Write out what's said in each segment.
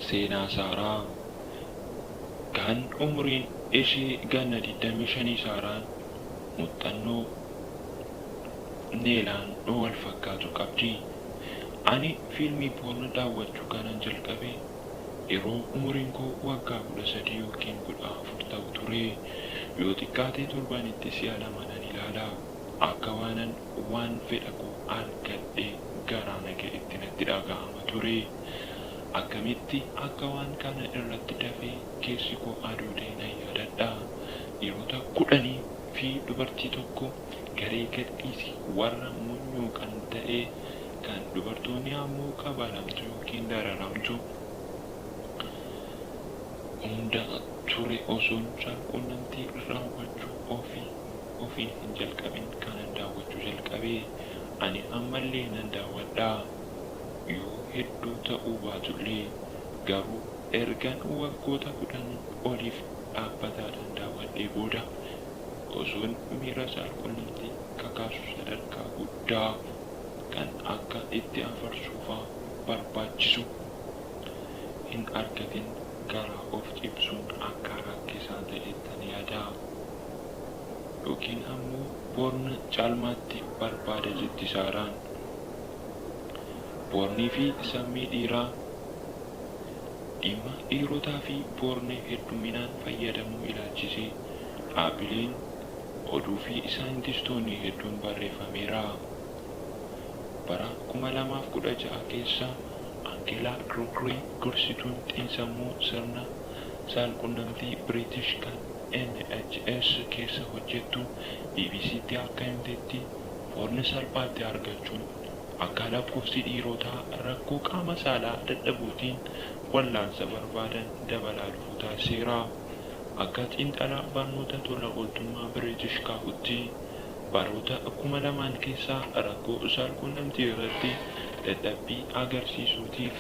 Seenaa Saaraa. Kan umuriin ishee ganna 25 Saaraan muuxannoo Neelaan wal fakkaatu qabdi. Ani fiilmii porn daawwachuu kanan jalqabe yeroo umuriin koo waggaa 13 yookiin 14 ta'u ture. Yoo xiqqaate torbanitti si'a lama nan ilaala. Akka waanan waan fedha koo argadhee garaa na ga'etti natti dhaga'ama ture. Akkamitti akka waan kana irratti dafee keessi koo adoode nan yaadadha. Dhiirota 10 fi dubartii tokko, garee gadhiisii warra munyuuqan ta'ee kan dubartoonni ammoo kabalamtu yookiin dararamtu hunda ture osoon saalquunnamtii raawwachuu ofii ofiin hin jalqabin kanan daawwachuu jalqabe. Ani ammallee nan daawwadha. Yoo hedduu ta'uu baatullee. Garuu ergan waggoota 10 oliif dhaabbataadhaan daawwadhee booda osoon miira saalqunnamtii kakaasu sadarkaa guddaa kan akka itti afarsuufaa barbaachisu hin argatin garaa of cimsuun akka rakkisaa ta'ettan yaada. Yookiin ammoo porn caalmaatti barbaada jetti Saaraan. Poornii fi sammii dhiiraa. Dhimma dhiirotaa fi porn heddumminaan fayyadamuu ilaalchisee dhaabbileen oduu fi saayintistoonni hedduun barreeffameera. Bara 2016 keessa Angelaa Giroogirii gorsituun xiinsammuu sirna saalqunnamtii Biriitish kan NHS keessa hojjettu BBCtti akka himtetti, porn salphaatti argachuun akka lakkoofsi dhiirotaa rakkoo qaama saalaa dadhabuutiin wallaansa barbaadan dabalaa dhufu taasiseera. Akka xiinxala barnoota tola ooltummaa Biriitish kaa'utti, baroota 2000n keessa rakkoo saalqunnamtii irratti dadhabbii agarsiisuutiif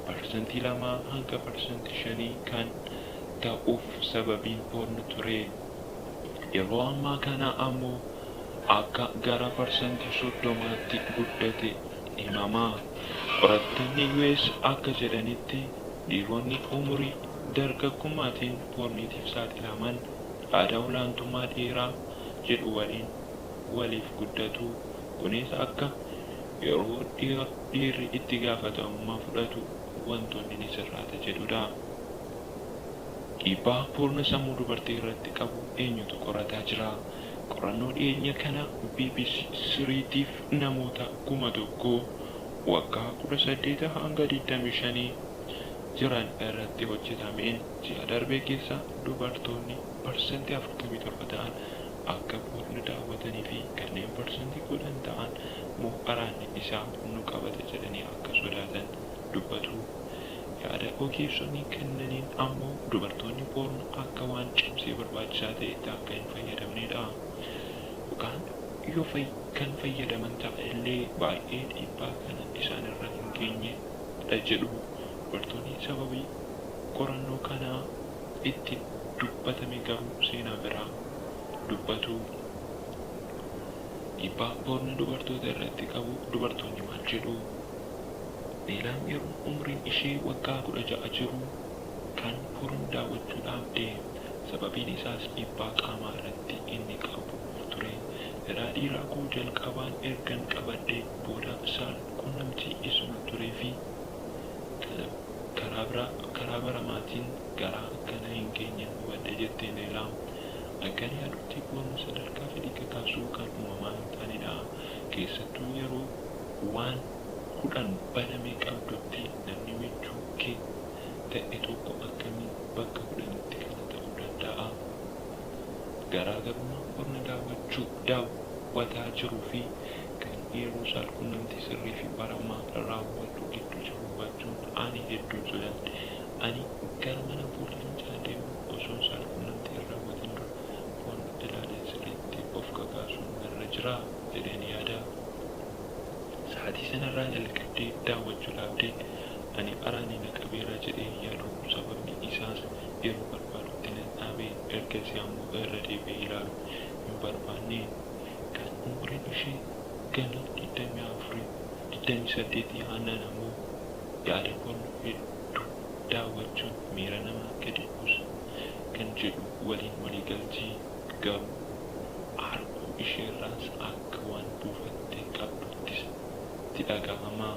parsantii lamaa hanga parsantii shanii kan ta'uuf sababiin porn ture. Yeroo ammaa kana ammoo akka gara parsantii 30tti guddate himama. Qorattoonni US akka jedhanitti dhiironni umurii dargaggummaatiin poorniitiif saaxilaman yaada olaantummaa dhiiraa jedhu waliin waliif guddatu. Kunis akka yeroo dhiirri itti gaafatamummaa fudhatu wantoonni ni sirraata jedhudha. Dhiibbaa porn sammuu dubartii irratti qabu eenyutu qorataa jira? Qorannoo dhiyeenya kana bbc 3tiif namoota 1000 waggaa 18 hanga 25 jiran irratti hojjetameen ji'a darbe keessa dubartoonni parsantii 47 ta'an akka porn daawwatanii fi kanneen parsantii 10 ta'an moo araanni isaa nu qabata jedhanii akka sodaatan dubbatu. Yaada ogeessonni kennaniin ammoo dubartoonni porn akka waan cimsee barbaachisaa ta'etti akka hin fayyadamnedha. Yookaan yoo kan fayyadaman ta'e illee baay'ee dhiibbaa kana isaanirra hin geenyedha jedhu. Dubartoonni sababii qorannoo kanaa itti dubbatame garuu seenaa biraa dubbatu. Dhiibbaa porn dubartoota irratti qabu dubartoonni maal jedhu? Neelaam yeroo umriin ishee waggaa 16 jiru kan porn daawwachuu dhaabde. Sababiin isaas dhiibbaa qaamaa irratti inni qabuuf ture. Garaa dhiiraa koo jalqabaan ergan qabadhee booda saal qunnamtii isuma turee fi karaa baramaatiin garaa akka na hin geenyen hubadhe jette Neelaam. Akkan yaadutti porn sadarkaa fedhii kakaasuu kan uumamaa hin taanedha. Keessattuu yeroo waan hudhan baname qabdutti namni michuu kee ta'e tokko akkamiin bakka 10tti kana ta'uu danda'a? Garaagarummaa porn daawwachuu daawwataa jiruu fi kan yeroo saalqunnamtii sirrii fi baramaa raawwadhu gidduu jiru hubachuun ani hedduun sodaadhe. Ani gara mana fuula fincaan deemuu osoon saalqunnamtii hin raawwatin dura porn ilaalee sirriitti of kakaasuun narra jira jedheen yaada. Sa'aatii sanarraa jalqabdee daawwachuu dhaabde. Ani araanni na qabeera jedhee hin yaadu. Sababni isaas yeroo barbaadutti nan dhaabe. Ergasii ammoo irra deebi'ee ilaalu hin barbaanne. Kan umuriin ishee ganna 24, 28 Haannaan ammoo yaada porn hedduu daawwachuun miira namaa gadi buusa kan jedhu waliin waliigalti. Garuu arguu isheerraas akka waan buufattee qabduttis itti dhagahama.